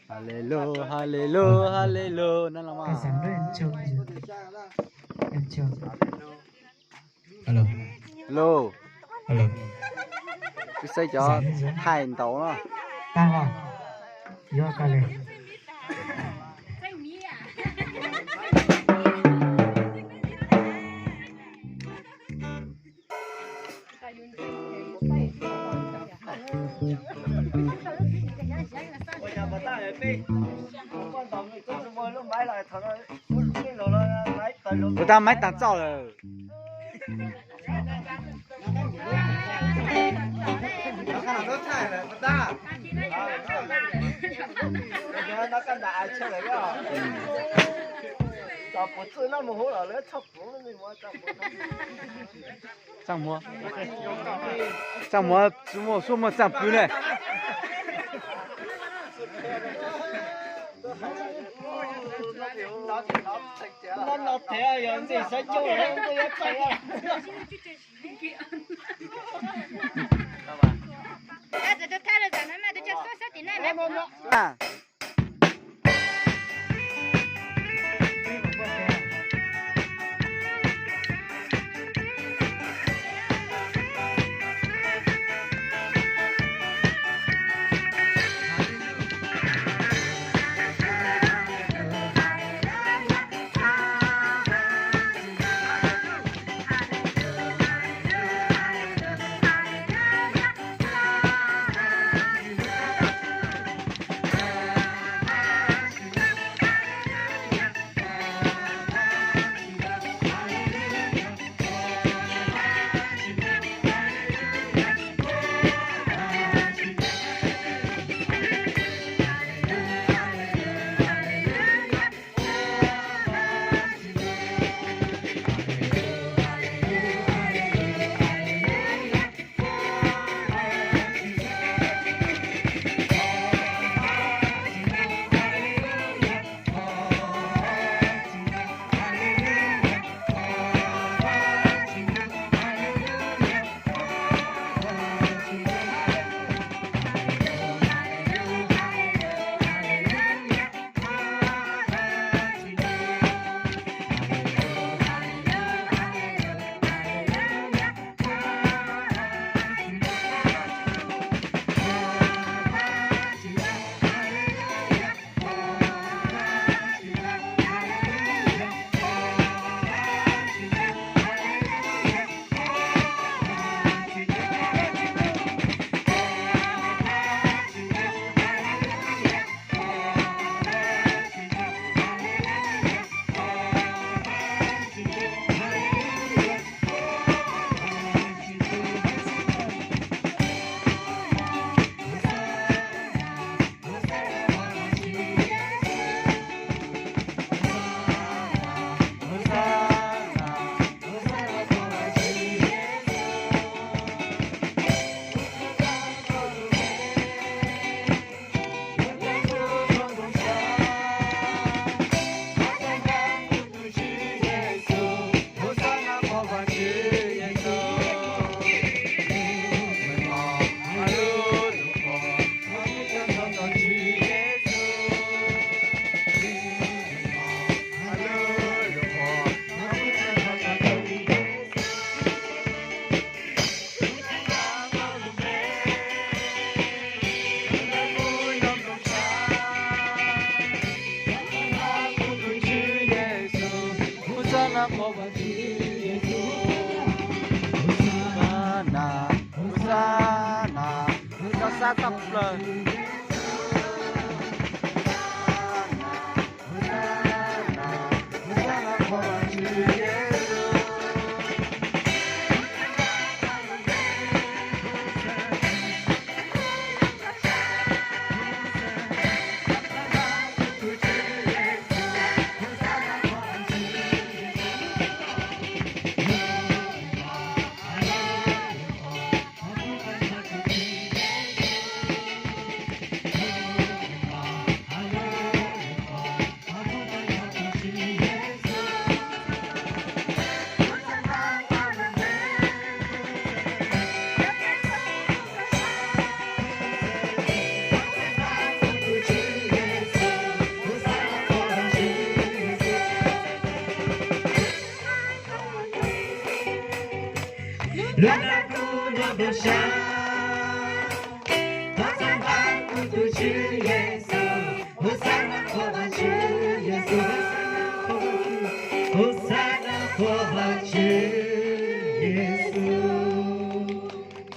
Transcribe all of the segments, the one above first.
Hallelujah, hallelujah, hallelujah. Nab los mas. Hello. Hello. Wb saib cov thaij ntaus no. Tag los. Yuav koj li. Ua tab maiv tag txauj lawm. Txaj muag, txaj muag, txaj muag, txaj muag txaj pw ne.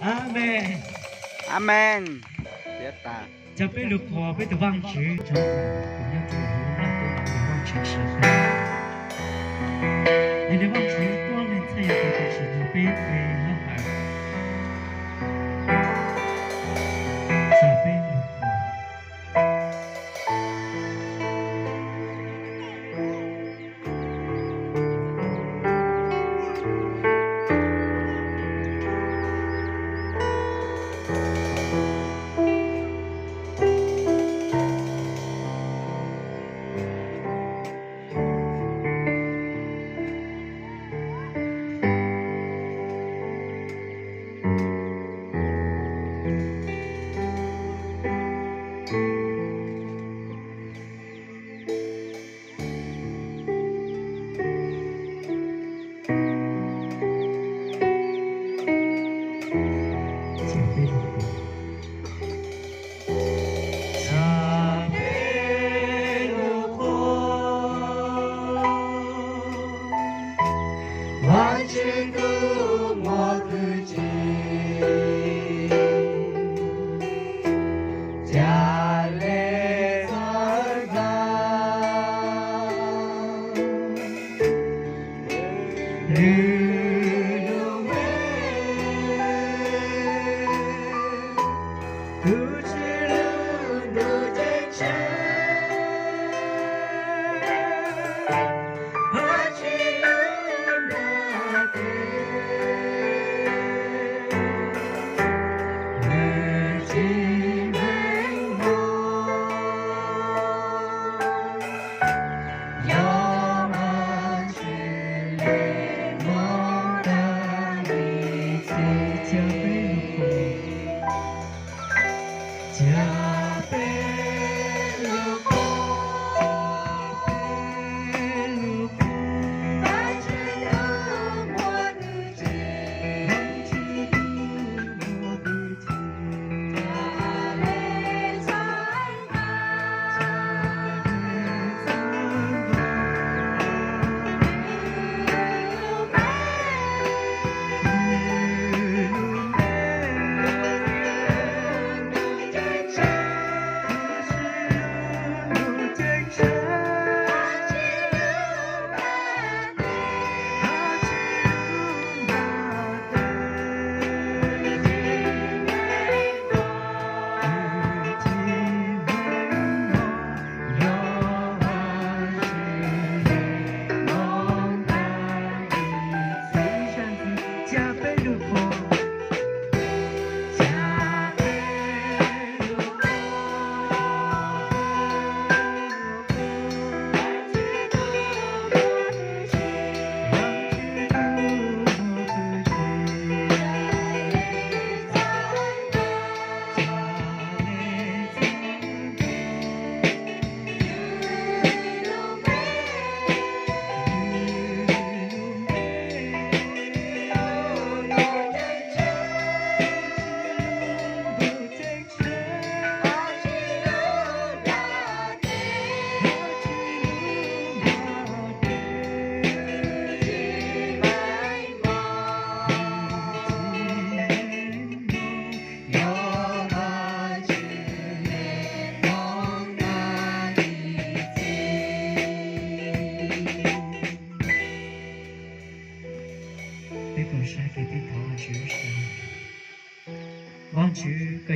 Amees. Amees. Thiab tas. Cov peb lug qhuas peb tus Vaajtswv, cov tus nyob rua huv naj teb, Vaajtswv tsis hawm. Yog le Vaajtswv tuab neeg txhaj yog tus tsim nyog peb le lub hawm. Cov peb lug qhuas. Cov peb lug qhuas. Vaajtswv tub muaj txuj ci, ca le txhawb nqa. Nws lub npe, tus Tswv lub ntuj ceeb tsheej, Vaajtswv lub nplaj teb, nws tsis meej muag, yog Vaajtswv le nuav tag le txhij. Ca peb lug qhuas. Ca peb lug qhuas, peb lug qhuas. Peb puas saib kev peb thov Vaajtswv lub sij hawm? Vaajtswv, koj